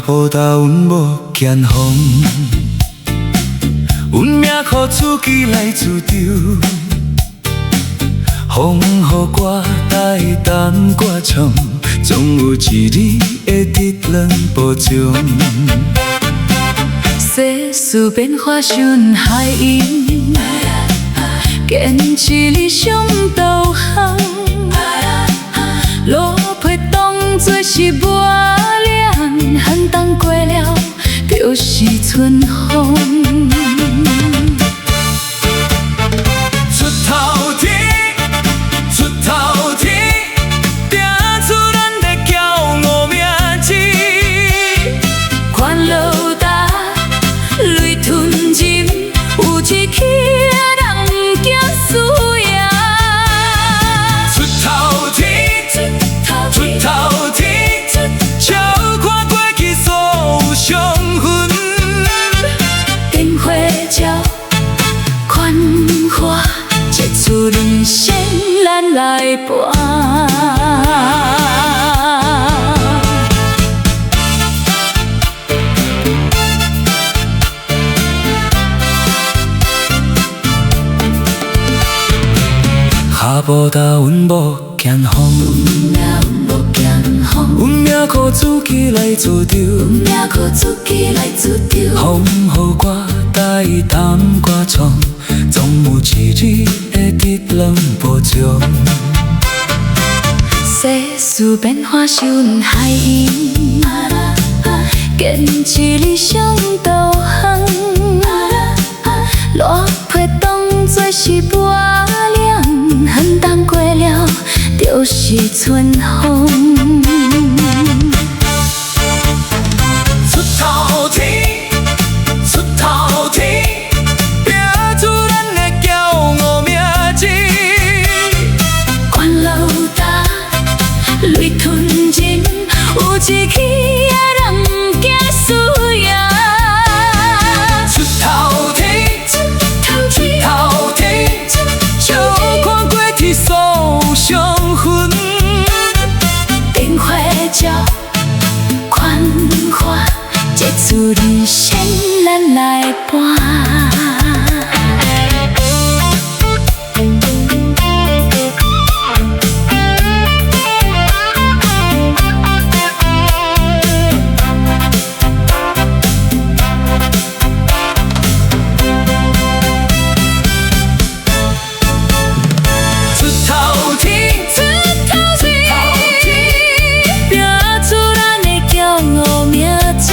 步踏穩無驚慌，運命予自己來主張。風雨掛帶擔掛衝，總有一日會佇兩步中。世事變化像海湧，堅持理想導航。落魄當作是磨練，寒冬過了就是春風。出頭天，出頭天，拼出咱的驕傲名字。看落踏，淚吞入，有志氣的人毋驚輸贏。出頭天，出頭天，笑看過去所有傷痕。燈火照，繁華，這出人生咱來搏。跤步踏穩無驚慌，運命予自己來主張。風雨掛帶擔掛創，總有一日會佇兩步中。世事變化像海湧，堅持理想導航。落魄當作是磨練，寒冬過了就是春風。出頭天，出頭天，拼出咱的驕傲名字。看落踏，淚吞入，有志氣的人毋驚輸贏。出頭天，出頭天，笑看過去所有傷痕。燈火照，繁華，這出人生咱來搏。出頭天，出頭天，拼出咱的驕傲名字。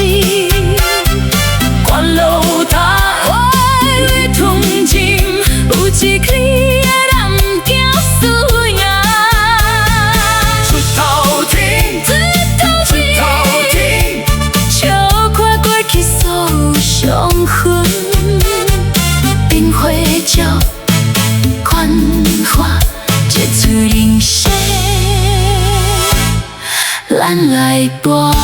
看落踏，淚吞入，有志氣的人毋驚輸贏。出頭天，出頭出頭天，天，笑看過去所有傷痕。燈火照，繁華，這出人生咱來搏。